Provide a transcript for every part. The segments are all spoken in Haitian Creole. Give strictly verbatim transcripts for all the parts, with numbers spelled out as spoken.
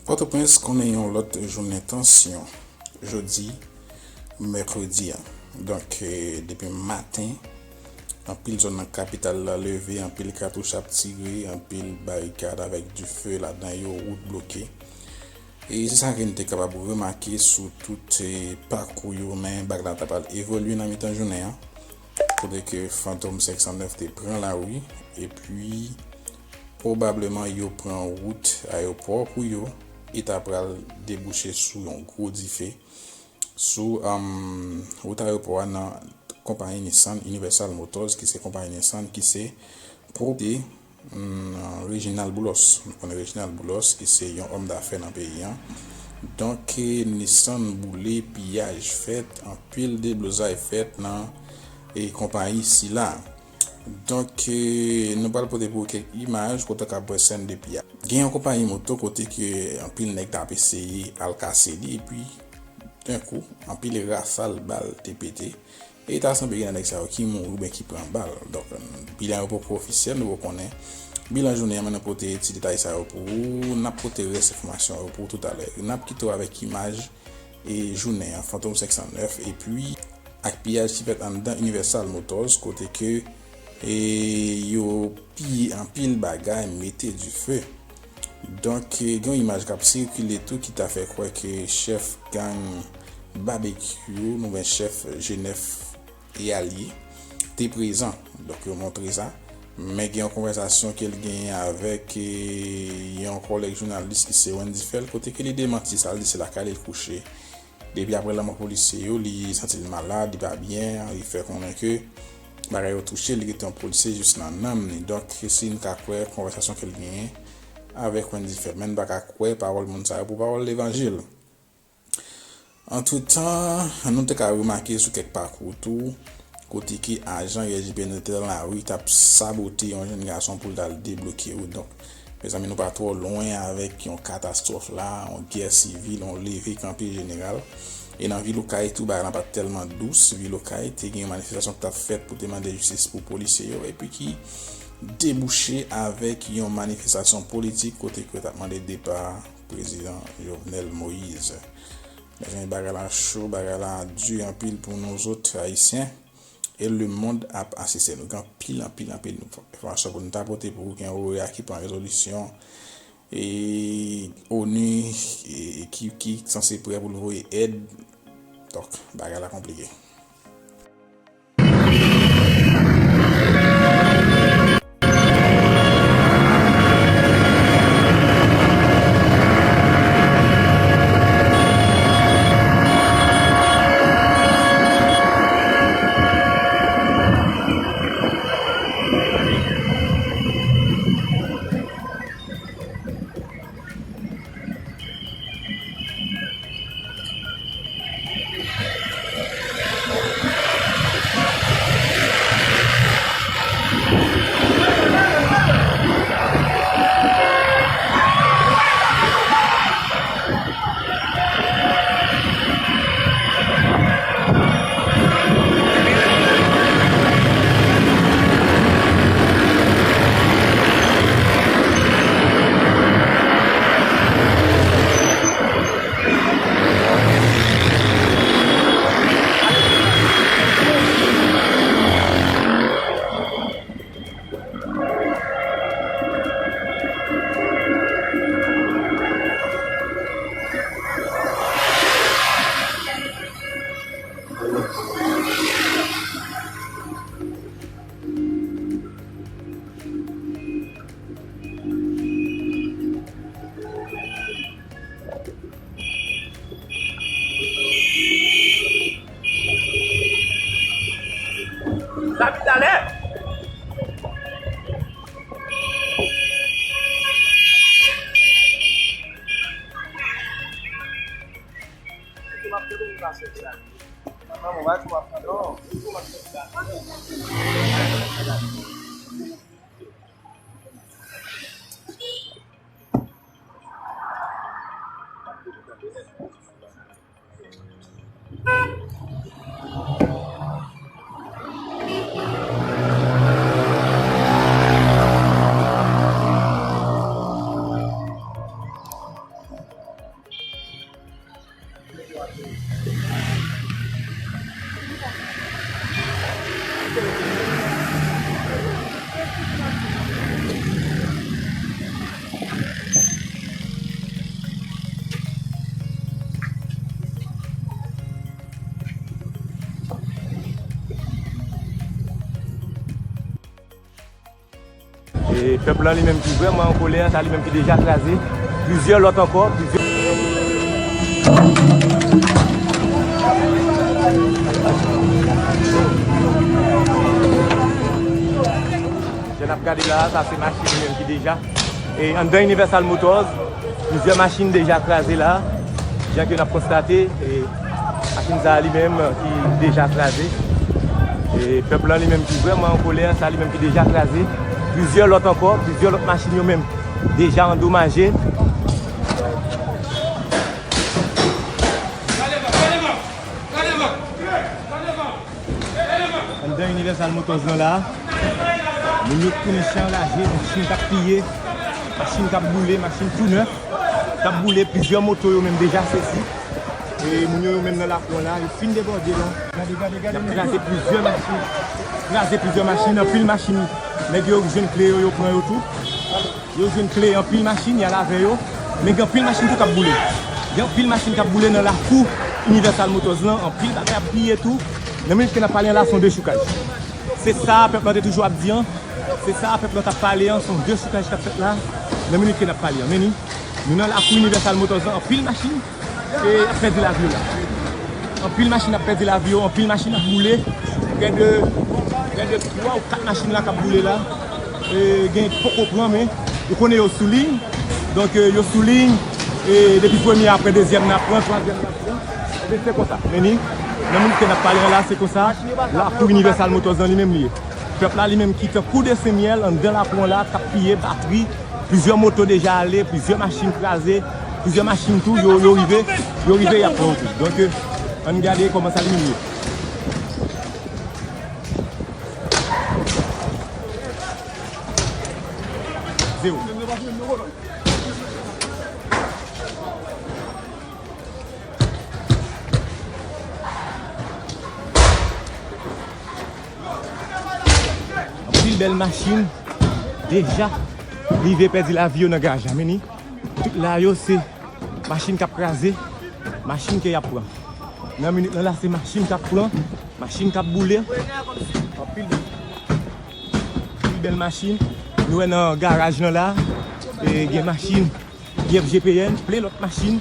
Pòtoprens konnen yon lòt jounen tansyon jodi, mèkredi a. Donk, eh, depi maten, anpil zòn nan kapital la leve, anpil katouch ap tire, anpil barikad avèk dife ladan yo, wout bloke. E se sa ke n te kapab remake sou tout, eh, pakou yo, men bagay la ta pral evolye nan mitan jounen an, kote ke Fantom senk san nèf te pran lari, epi pwobableman yo pran wout ayewopò pou yo, e ta pral debouche sou yon gwo dife sou, um, wout ayewopò a nan konpayi Nissan Universal Motors, ki se konpayi Nissan ki se pwopwete, mm, Reginald Boulos. Nou konnen Reginald Boulos, ki se yon òm dafè nan peyi an. Donk, eh, Nissan boule, piyaj fèt, anpil deblozay fèt nan, eh, konpayi sila. Donk, eh, nou pral pote pou ou kèk imaj kote w ka wè sèn de piyaj. Gen yon konpayi moto kote ke anpil nèg t ap eseye al kase li, epi, denkou, anpil rafal bal te pete. E ta sanble gen nan nèg sa yo ki mouri oubyen ki pran bal. Donk, bilan yo poko ofisyèl, nou poko konnen bilan jounen an, men nou pote ti detay sa yo pou ou. N ap pote rès enfòmasyon yo pou ou toutalè. N ap kite w avèk imaj, e, jounen an, Fantom senk san nèf, epi ak piyaj ki fèt anndan Universal Motors, kote ke, e, yo piye anpil bagay, mete dife. Donk, eh, gen yon imaj k ap sikile tou ki ta fè kwè ke chèf gang Babekyou, oubyen chèf G nèf e alye, te prezan. Donk, yo montre sa. Men gen yon konvèsasyon ke l genyen avèk, eh, yon kòlèg jounalis ki se Wendy Phèl, kote ke li demanti sa, li di se lakay li l kouche. Depi apre lanmò polisye yo, li santi l malad, li pa byen, li fè konnen ke bagay yo touche, li rete yon polisye jis nan nanm li. Donk, si n ka kwè konvèsasyon ke l genyen avèk Wendy Phèl, men n pa ka kwè pawòl moun sa yo pou pawòl levanjil. Antretan, nou te ka remake sou kèk pakou tou, kote ke ajan U S G P nan te nan lari, t ap sabote yon jèn gason pou l t al debloke wout. Donk, mezanmi, nou pa twò lwen avèk yon katastwòf la, yon gè sivil, yon leve kanpe jeneral. E nan vil Okay tou, bagay lan pa t tèlman dous. Vil Okay te gen yon manifestasyon ki t ap fèt pou te mande jistis pou polisye yo, epi ki debouche avèk yon manifestasyon politik kote ke yo t ap mande depa prezidan Jovenel Moïse. Mezanmi, bagay la cho, bagay la di anpil pou nou zòt Ayisyen. E lemonn ap asiste nou. Gen anpil, anpil, anpil enfòmasyon pou nou ta pote pou ou. Gen OEA ki pran rezolisyon, e ONU, e, ki, ki sanse prè pou l voye èd. Donk, bagay la konplike. Lapidalè! E pèp lan li menm ki vrèman an kolè, sa li menm ki deja kraze plizyè lòt ankò, plizyè. Jan n ap gade la, sa se machin li menm ki deja. E anndan Universal Motors, plizyè machin deja kraze la. Jan ke n ap konstate, e machin sa a li menm ki deja kraze. E pèp lan li menm ki vrèman an kolè, sa li menm ki deja kraze. Plizyè lòt ankò, plizyè lòt machin yo menm deja andomaje. Anndan Universal Motors lan la, moun yo tounen chan raje, machin k ap piye, machin k ap boule, machin tou nèf k ap boule, plizyè moto yo menm deja sezi. E moun yo, yo menm nan lakou an la, yo fin debòde la. Gade, gade, gade. Y ap kraze plizyè machin, kraze plizyè machin, anpil machin, nèg yo jwenn kle yo, yo pran yo tou. Yo jwenn kle anpil machin, y al avè yo. Men gen anpil machin tou k ap boule. Gen anpil machin k ap boule nan lakou Universal Motors lan. Anpil bagay ap piye tou. Nan minit ke n ap pale an la, se yon dechoukaj. Se sa pèp lan te toujou ap di an. Se sa pèp lan t ap pale an. Se yon dechoukaj k ap fèt la. Nan minit ke n ap pale an. Men ni, nou nan lakou Universal Motors lan, anpil machin e ap pèdi lavi yo la. Anpil machin ap pèdi lavi yo, anpil machin ap boule. Prè de, prè de twa ou kat machin la k ap boule la. E, gen poko pran, men ou konnen yo sou liy. Donk, e, yo sou liy. E depi premye a pran, dezyèm nan ap pran, twazyèm nan ap pran. Ebyen, se konsa. Men ni, nan minit ke n ap pale an la, se konsa. Lakou Universal Motors lan li menm li ye. Pèp la li menm ki tankou de senmyèl anndan lakou an la, k ap piye batri. Plizyè moto deja ale, plizyè machin kraze, plizyè machin tou, yo, yo rive, yo rive, y ap pran yo tou. Donk, e, ann gade kòman sa li menm ye. Zewo. Anpil bèl machin deja rive pèdi lavi yo nan garaj la. Men ni, tout la yo se machin k ap kraze, machin ke y ap pran. Nan minit lan la, se machin k ap pran, machin k ap boule. Anpil bèl, anpil bèl machin. Nou wè nan garaj lan la, e gen machin F G P N, plen lòt machin.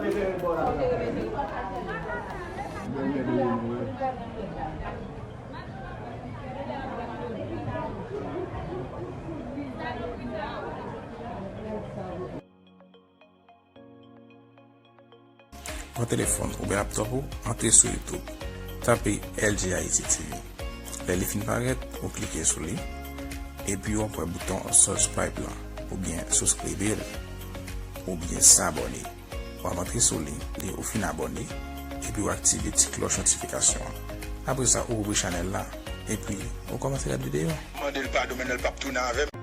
Pran telefòn oubyen laptòp ou, antre sou YouTube, tape L G Haiti T V. Lè li fin parèt, ou klike sou li, epi w ap wè bouton subscribe lan, oubyen souskribir, oubyen s'abonner. W ap antre sou li, lè ou fin abòne, epi w aktive ti klòch notifikasyon an. Apre sa, ou ouvri chanèl la, epi ou kòmanse gade videyo. Mande l padon, men l p ap tounen avè m.